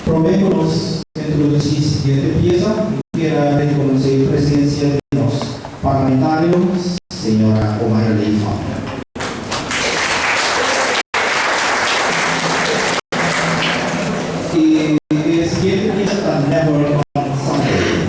Promé ku nos introdusí siguiente piesa, mi kier a rekonosé e presensia di nos parlamentario, señora Omayra Leiva. I e siguiente piesa ta Never on Sunday.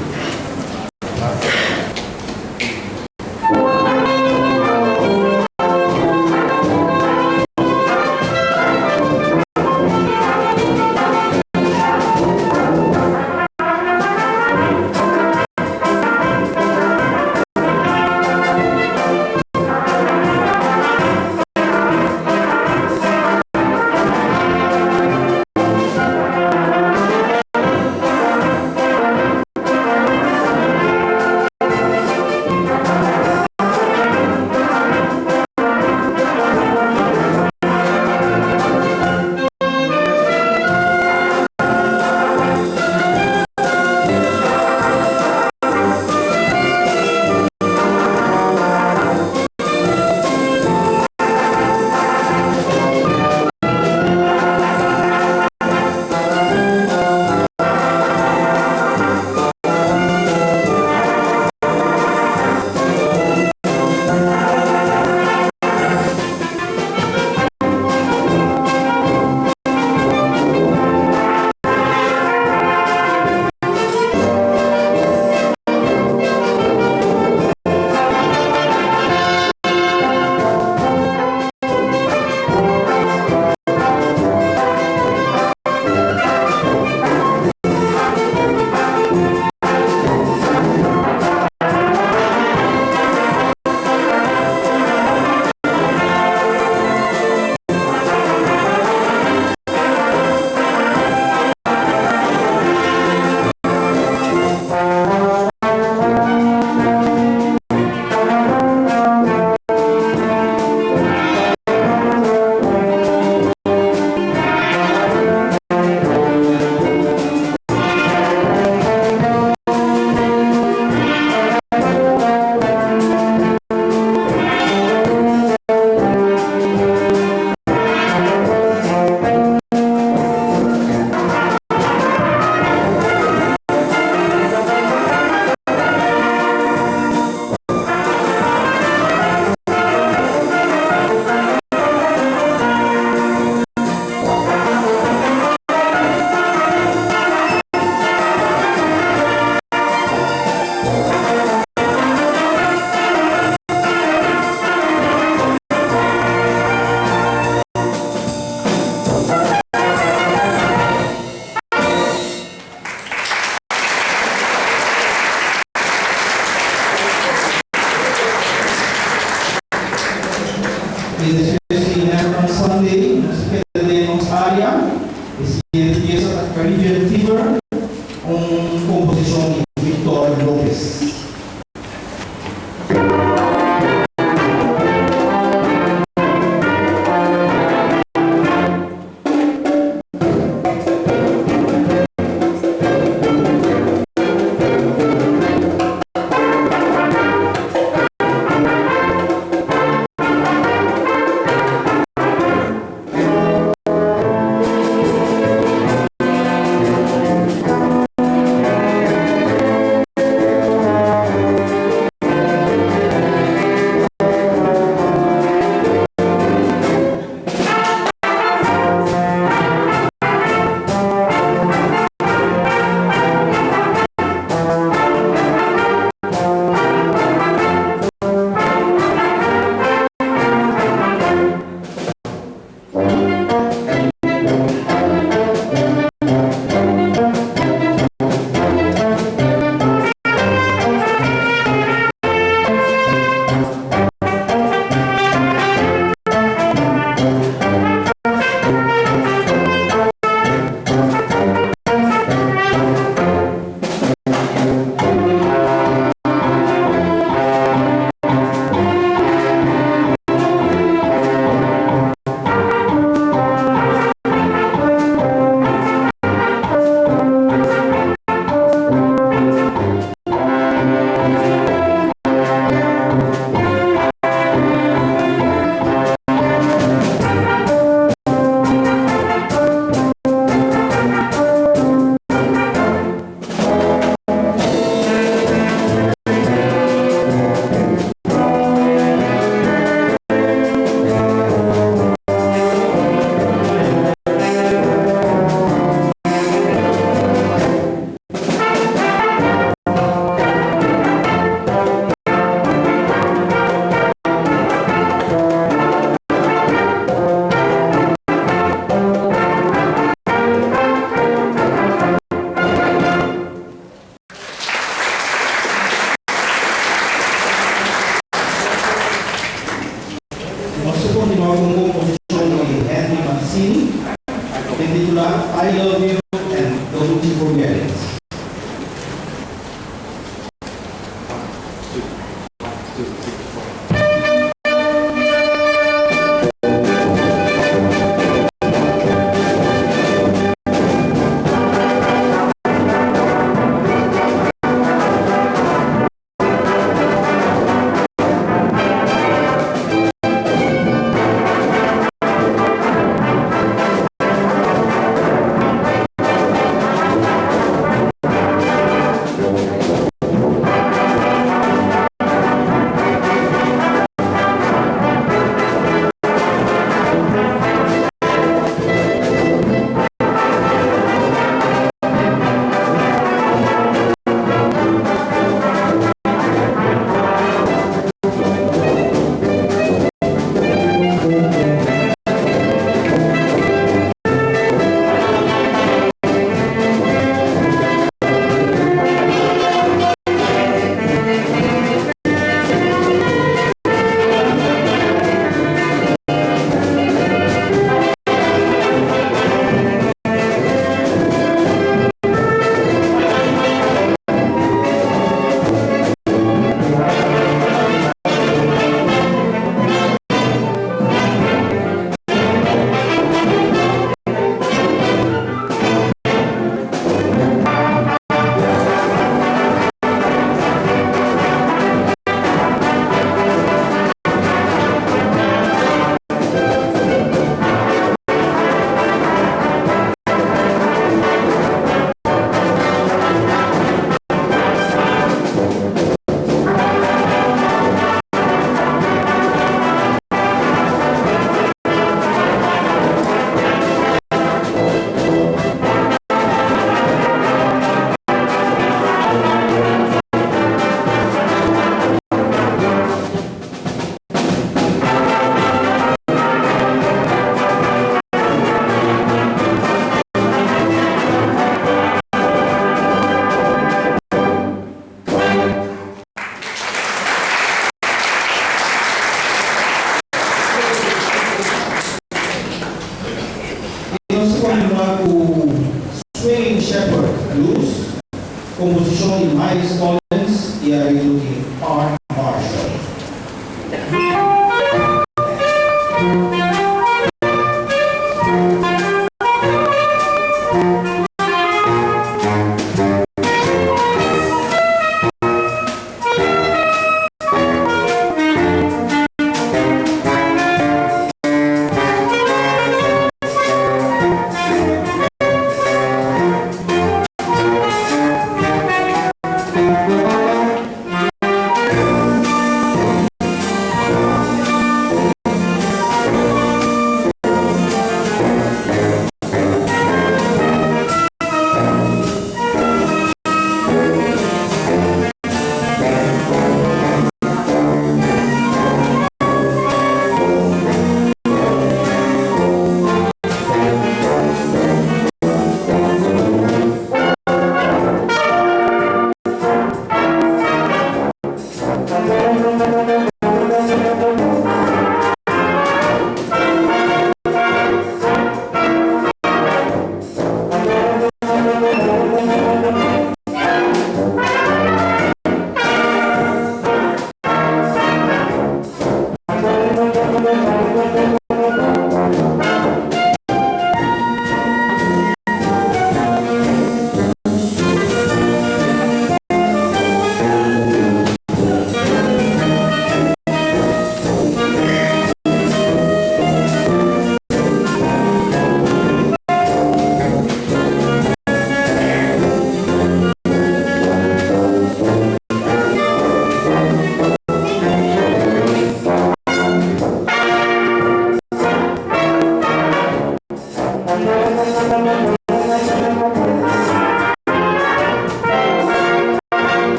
Forget It. I nos ta kontinuá ku Swinging Shepherd Blues, komposishon di Miles Collins i areglo di Art Marshall.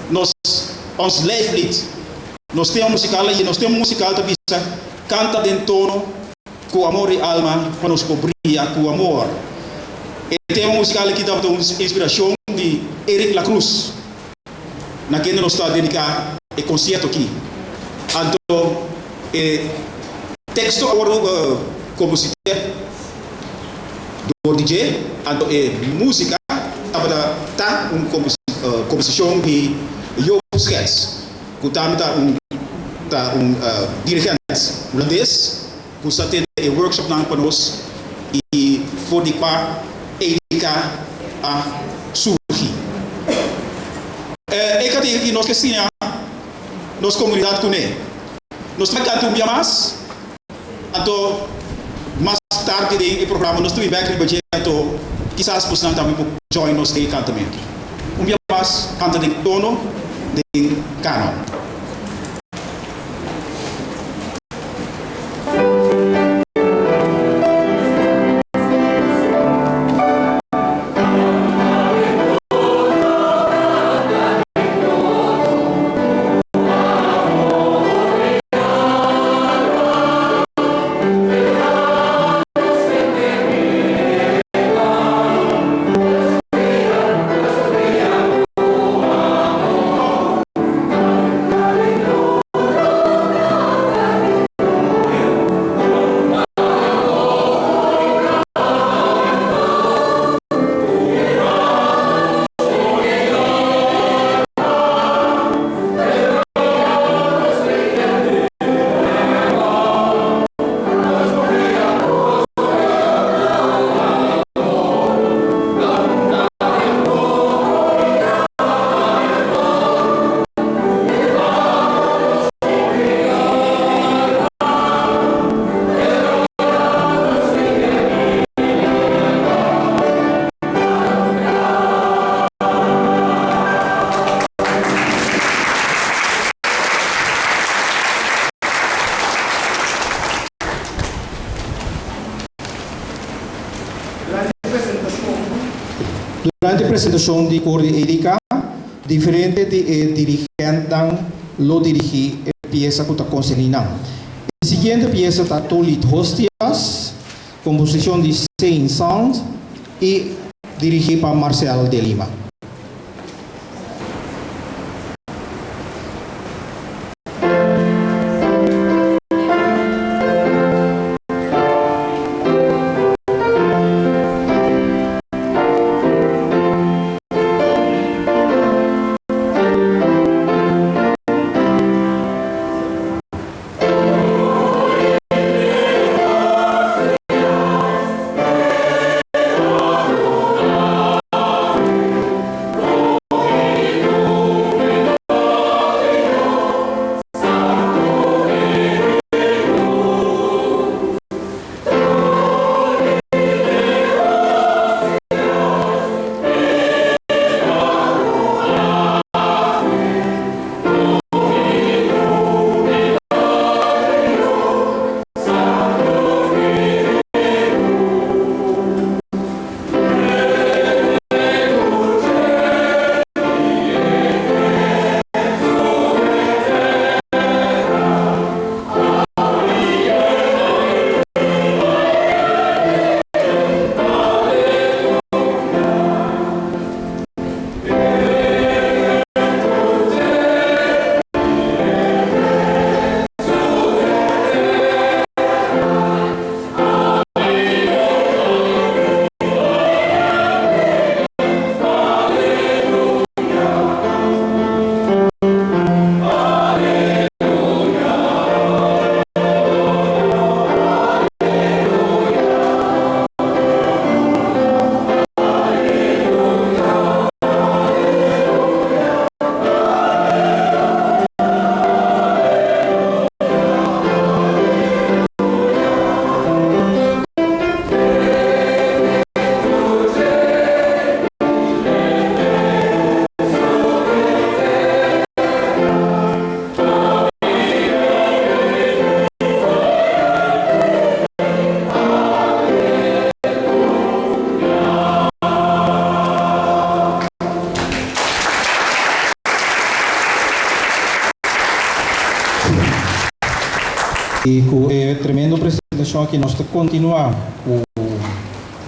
Nos ons lijflied, nos tema musical y nos tema musical ta bisa canta den tono cu amor y alma pa nos por bria cu amor. E tema musical aki tabata un inspiracion di Eric La Cruz na kende nos ta dedica e concierto aki. Anto e texto a wordo composite dor di dje, anto e musica tabata ta un composicion di Joop Schets, cu tambe ta un ta un dirigent Hulandes cu sa tene e workshopnan pa nos y for di cua EDK a surgi. E categoria aki nos ke siña nos comunidad cune. Nos ta canta un bia mas. Anto mas tardi den e programa nos ta bin bek riba dje anto kisas bosnan tambe por join nos den e kantamentu. Un bia mas kanta den tono den kanon. Durante e presentashon di kor di EDK, diferente di e dirigentnan lo dirigí e piesa ku ta konserní nan. E siguiente piesa ta Tolit Hostias, komposishon di Saint-Saëns i dirigí pa Marcel de Lima. I ku e tremendo presentashon aki nos ta kontinuá ku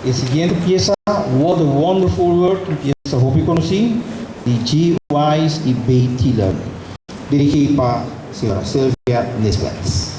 e siguiente piesa What a Wonderful World, un piesa hopi konosí di G. Wise i B. Tiller, dirigí pa señora Sylvia Nisbet.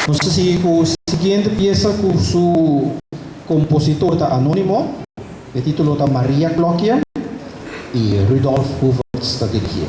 Nos ta sigui ku siguiente piesa ku su kompositor ta anónimo. E título ta Maria Klokje i Rudolf Hoevertsz ta dirigié.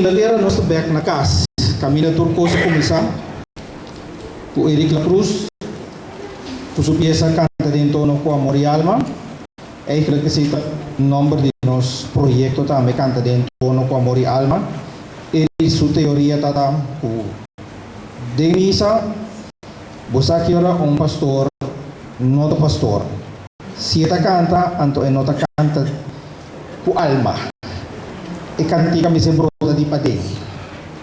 Inglatera nos ta bek na kas, kaminda tur kos a kuminsá ku Eric La Cruz ku su piesa Kanta den tono ku amor i alma. Eigenlijk esei ta nòmber di nos proyekto tambe, Kanta den tono ku amor i alma. Eric su teoria ta ta ku den misa bo sa ki ora un pastor no ta pastor. Si e ta kanta, anto e no ta kanta ku alma. E kantika mester brota di paden.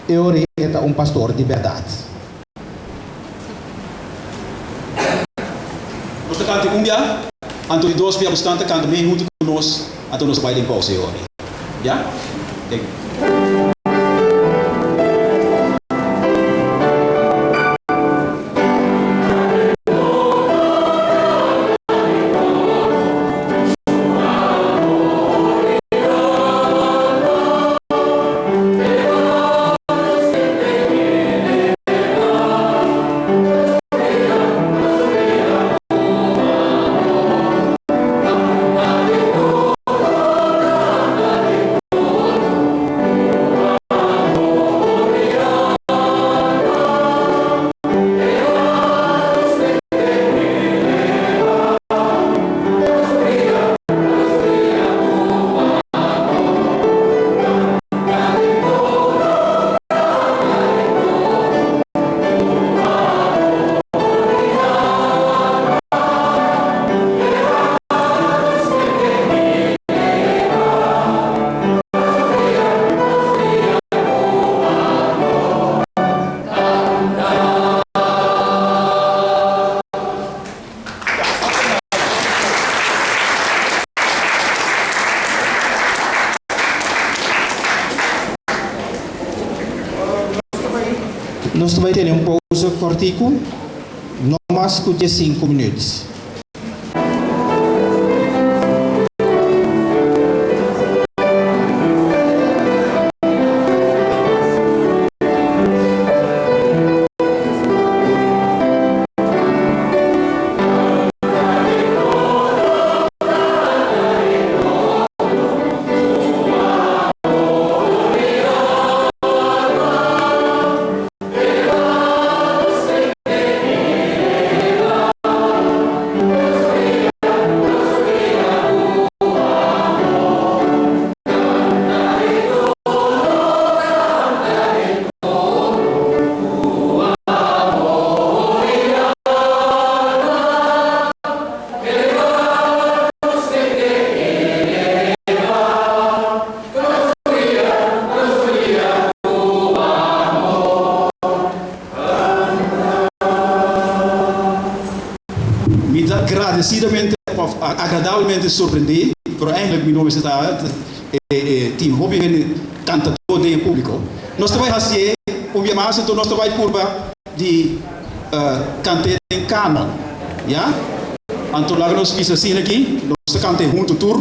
E ora e ta un pastor di bèrdat. Nos ta kanta un bia, anto di dos bia bosnan ta kanta mei huntu ku nos, anto nos ta bai den pausa e ora ei. Ya? Thank you. Nos ta bai tene un pausa kòrtiku, no mas ku diesinku minüt. Mi ta gradecidamente of agradablemente sorprendí, pero eigenlijk mi no mester ta, tin hopi hende kantadó den e públiko. Nos ta bai hasié un bia mas, enton nos ta bai purba di kant'é den kanon, ya. Anto laga nos bisa asina aki, nos ta kant'é huntu tur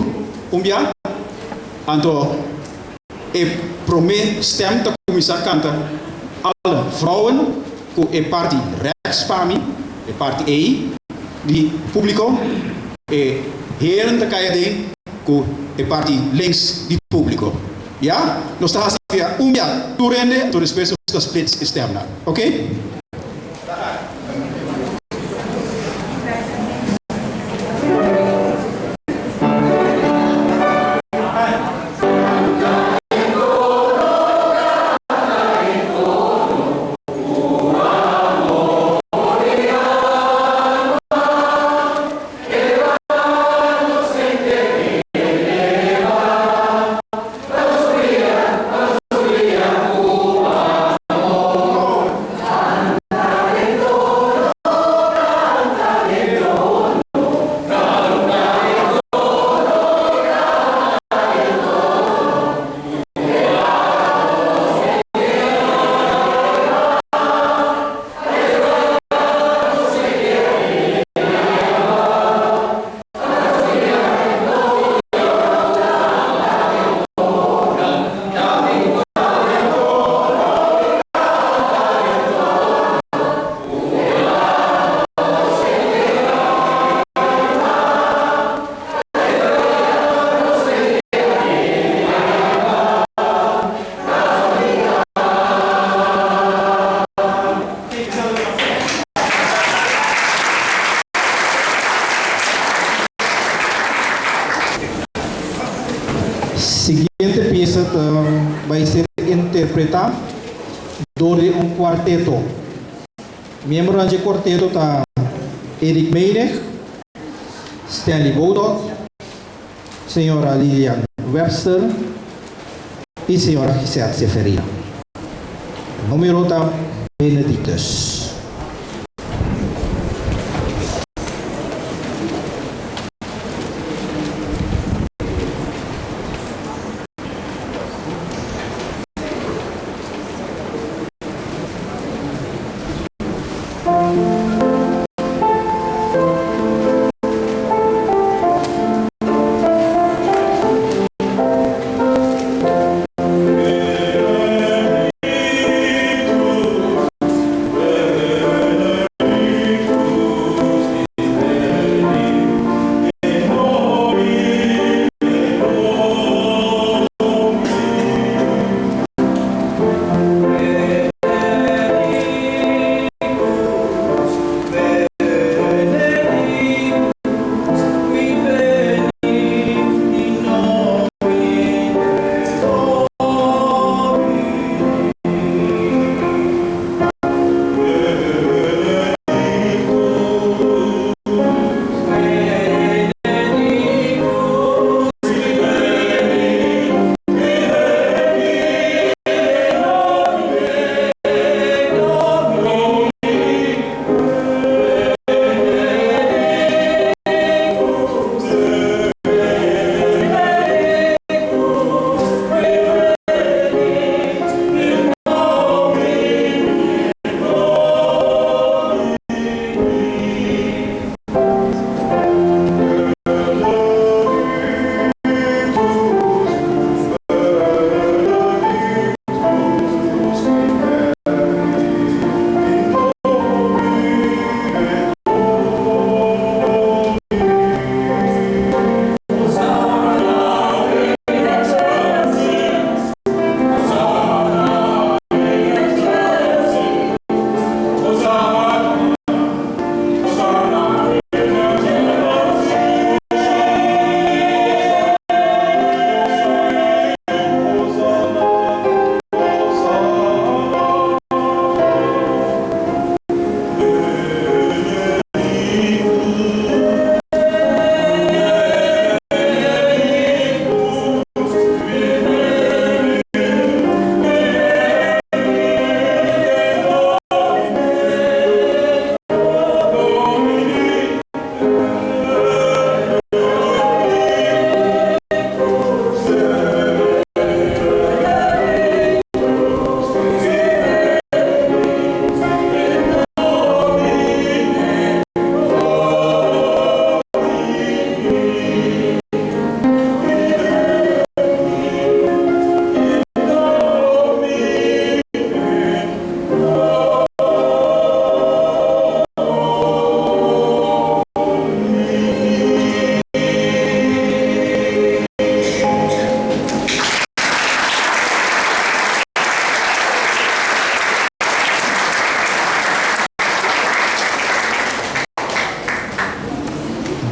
un bia, anto e promé stèm ta kuminsá kanta Alle vrouwen ku e parti rèks pa mi, e parti ei di públiko, e heren ta kai aden ku e parti links di públiko. Ya? Nos ta hasi via un bia tur hende, anto despues nos ta splits e stemnan. Ok? ta bai ser interpretá dor di un kuarteto. Miembronan dje kuarteto ta Eric Meinig, Stanley Bodot, señora Lilian Webster i señora Gisette Seferina. Número ta Benedictus.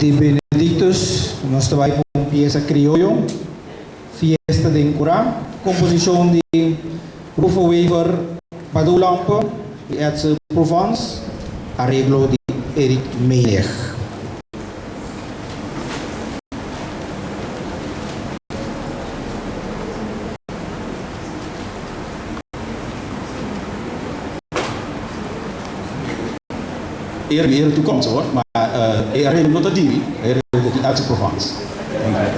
Di Benedictus nos ta bai pa un piesa krioyo, Fiesta den Kurá, komposishon di Rufo Wever, Badou Lampe i Edsel Provence, areglo di Eric Meinig. E mira toekomst hoor, maar e arreglo no ta di mi, e arreglo ta di Edsel Provence. Dank u.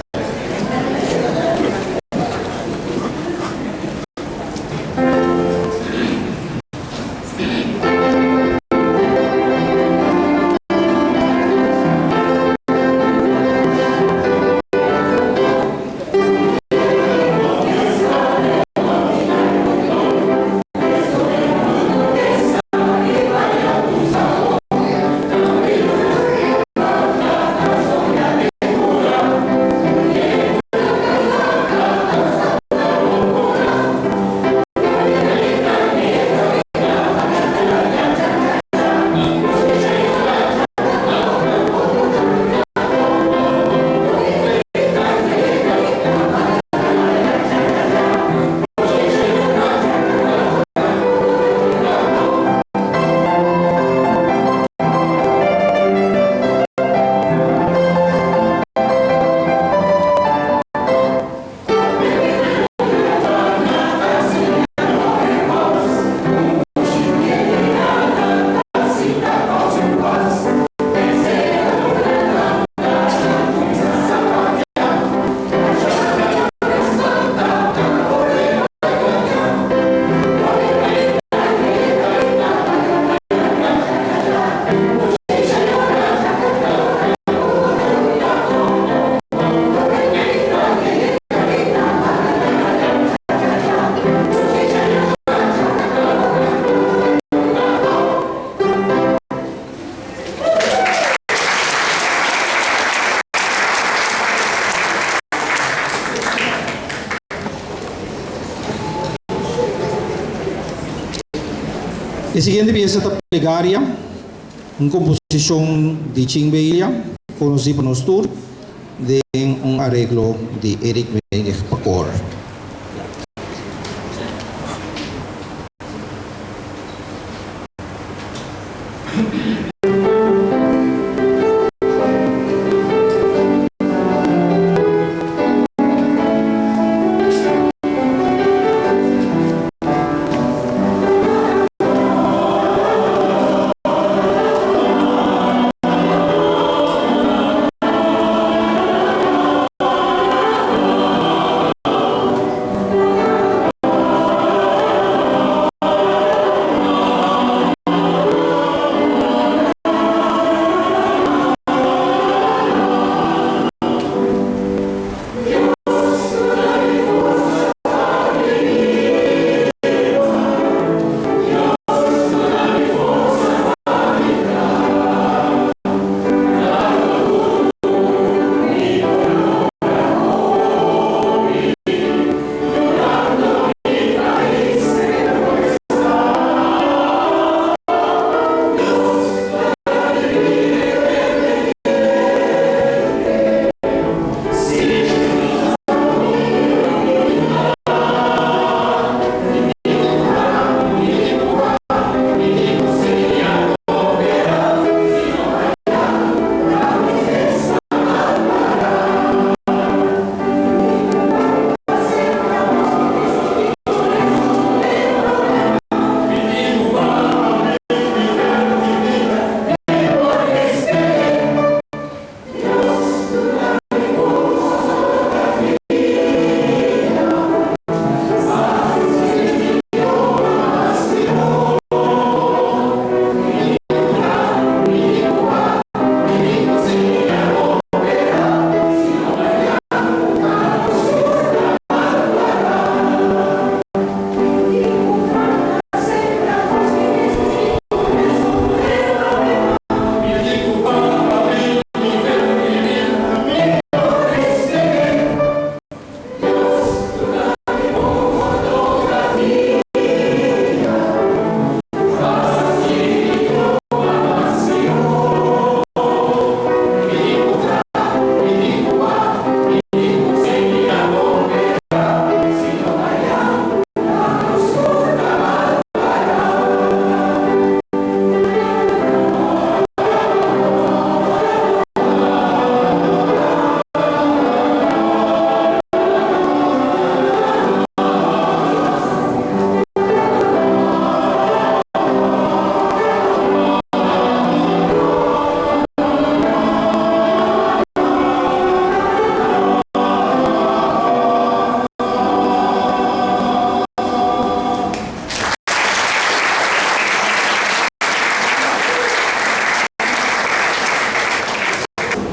E siguiente piesa ta Plegaria, un komposishon di Ching Beilia, konosí pa nos tur den un areglo di Eric Weinig pa kor.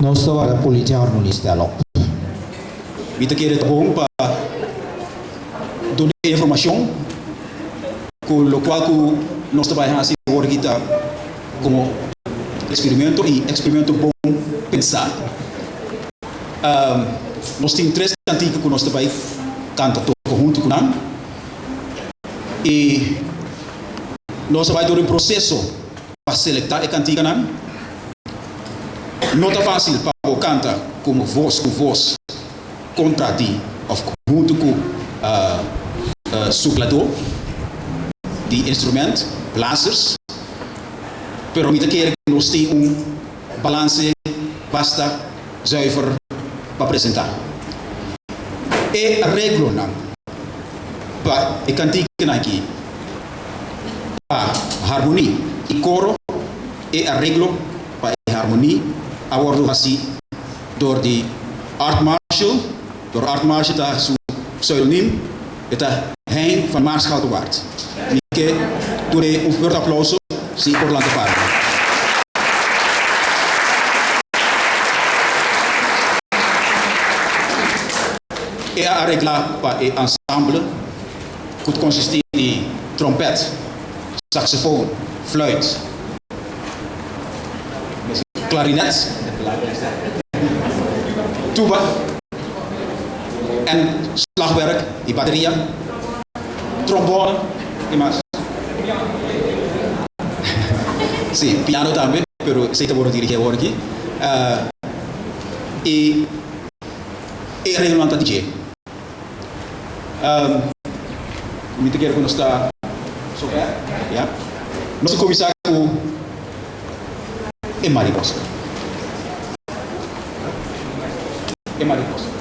Nos ta wak Politie Harmonie stel op. Mi ta kere ta bon pa duna e informacion cu locual cu nos ta bay haci awor aki ta como experimento y experimento bon pensa. Nos tin tres cantica cu nos ta bay canta toca hunto cu nan y nos ta bay dor un proceso pa selecta e canticanan. No ta facil pa bo canta como voz cu voz contra di of hunto cu suplador di instrument, blazers, pero mi ta kere cu nos tin un balance basta zuiver pa presenta. E areglonan pa e canticanan aki pa harmoni y coro, e areglo pa e harmoni a wordo haci door di Art Marshall, door Art Marshall ta su pseudoniem, e ta Hein van Maarschalkerwaard. Mi ke duna un fuerte aplauso si por lanta para. E a aregla pa e ensemble ku ta konsisti di trompet, saxofoon, fluit, klarinet, tuba en slagwerk di bateria, trombone i mas. Sí, piano tambe, pero esei ta wòrdu dirigí awor aki. I e areglonan ta di dje. Mi ta kere ku nos ta sofer, ya. Nos ta kuminsá ku e mariposa. E mariposa.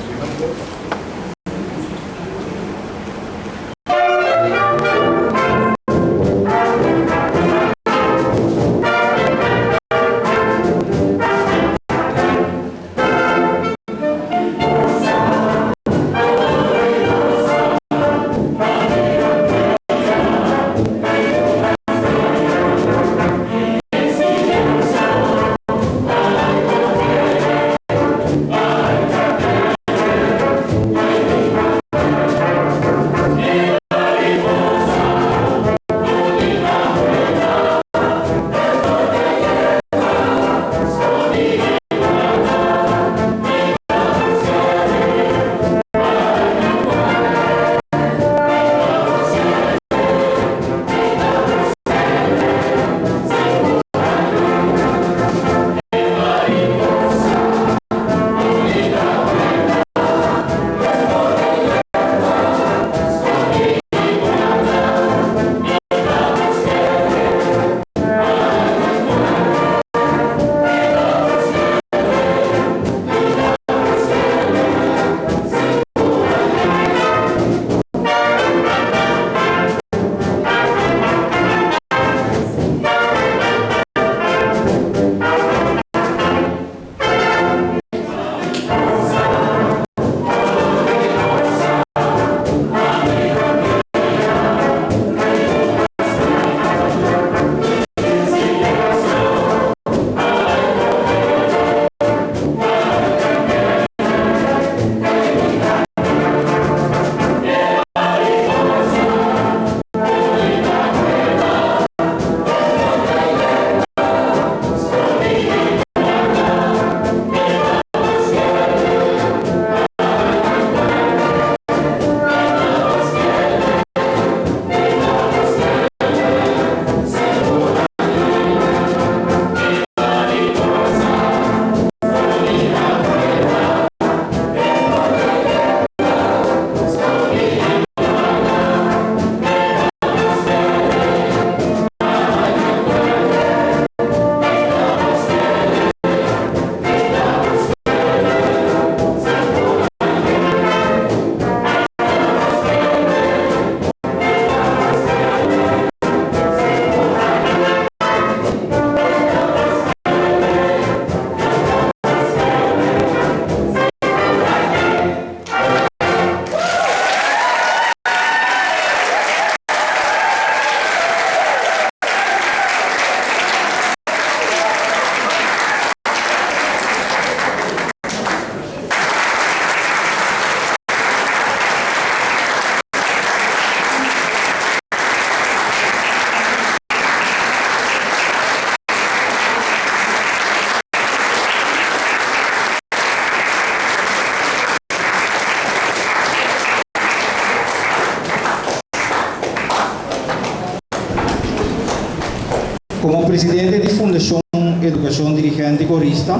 Komo presidente di Fundashon Edukashon Dirigente Korista,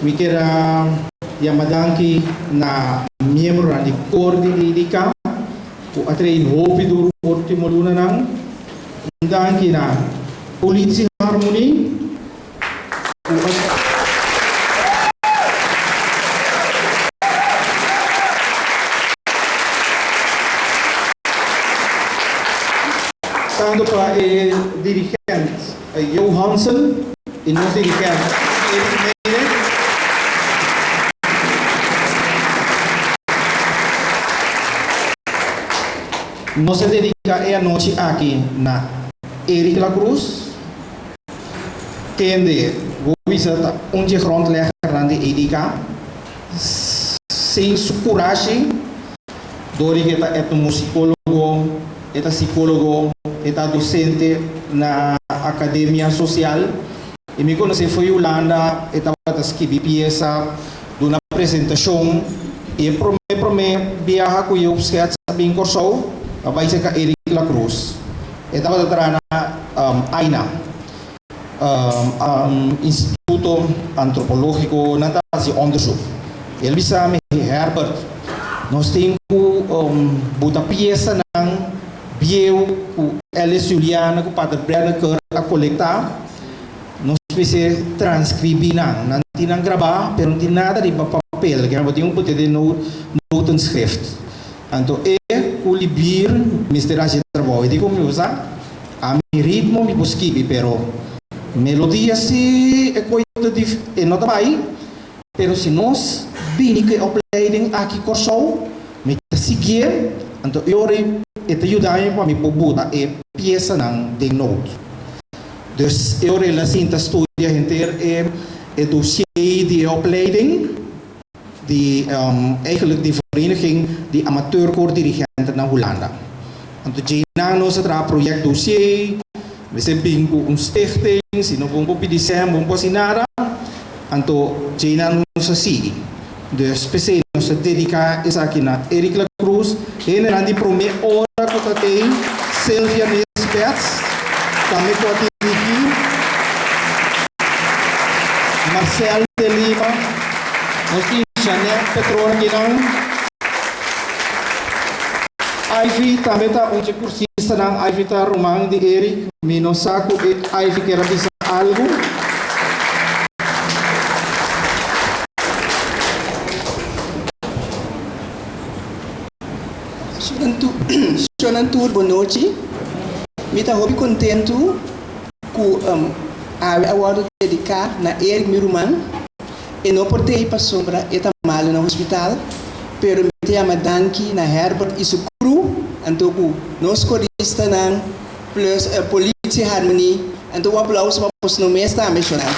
mi kier a yama danki na miembronan di kor di EDK ku a train hopi duru ultimo lunanan. Un danki na Politie Harmonie ku a. Tanto pa e dirigent Johansen i nos dirigent Erik Meijer. Nos a dedica e anochi aki na Eric La Cruz, kende bo bisa ta un dje grondleggernan di EDK. Sin su curashi, dor di ke ta etnomusicologo, e ta psicologo, e ta docente na Academia Social. I mi conoce fo'i Hulanda, e tabata skibi piesa, duna presentacion y e prome prome biaha cu Joop Schets a bin Corsou a bay cerca Eric La Cruz. E tabata traha na Aina. Instituto Antropológiko, nan ta hasi onderzoek. El bisa mi, Herbert, nos tin ku buta piesanan bieu ku Ellis Juliana ku Pater Brenneker a kolektá. Nos mester transkribí nan. Nan tin nan grabá, pero no tin nada riba papel. Ke bo tin ku put'é den notenschrift. Anto e ku Libir mester hasi e trabou. E di ku mi bo sa, ami ritmo mi por skibi, pero melodia si e koe ta dif, e no ta bai. Pero si nos bini ku e opleiding aki Kòrsou, mi ta siguié, anto e ora e ta yuda mi pa mi por buta e piesanan den noot. Dus e ora el a sinta studia henter e e dossier di e opleiding di eigenlijk di Vereniging di Amateurkoordirigenten na Hulanda. Anto djeinan nos a traha project dossier, mester bin ku un stichting, si no bon por pidi sèn, bon por hasi nada. Anto djeinan nos a sigui. Dus p'esei nos ta dediká esaki na Eric La Cruz, hendenan di promé ora ku ta tei, Sylvia Nisbets, tambe ku a dirigí, Marcel de Lima, nos tin Jeanette Petrona akinan, Ivy tambe ta un dje kursistanan, Ivy ta ruman di Eric, mi no sa ku Ivy kier a bisa algu. Shonan tur bon nochi. Mi ta hopi kontentu ku awe a wòrdu dediká na Eric mi ruman. E no por tei pasobra e ta malu na hospital, pero mi ta yama danki na Herbert i su crew anto ku nos koristanan plus Politie Harmonie. Anto un aplauso pa bosnan mes tambe shonan.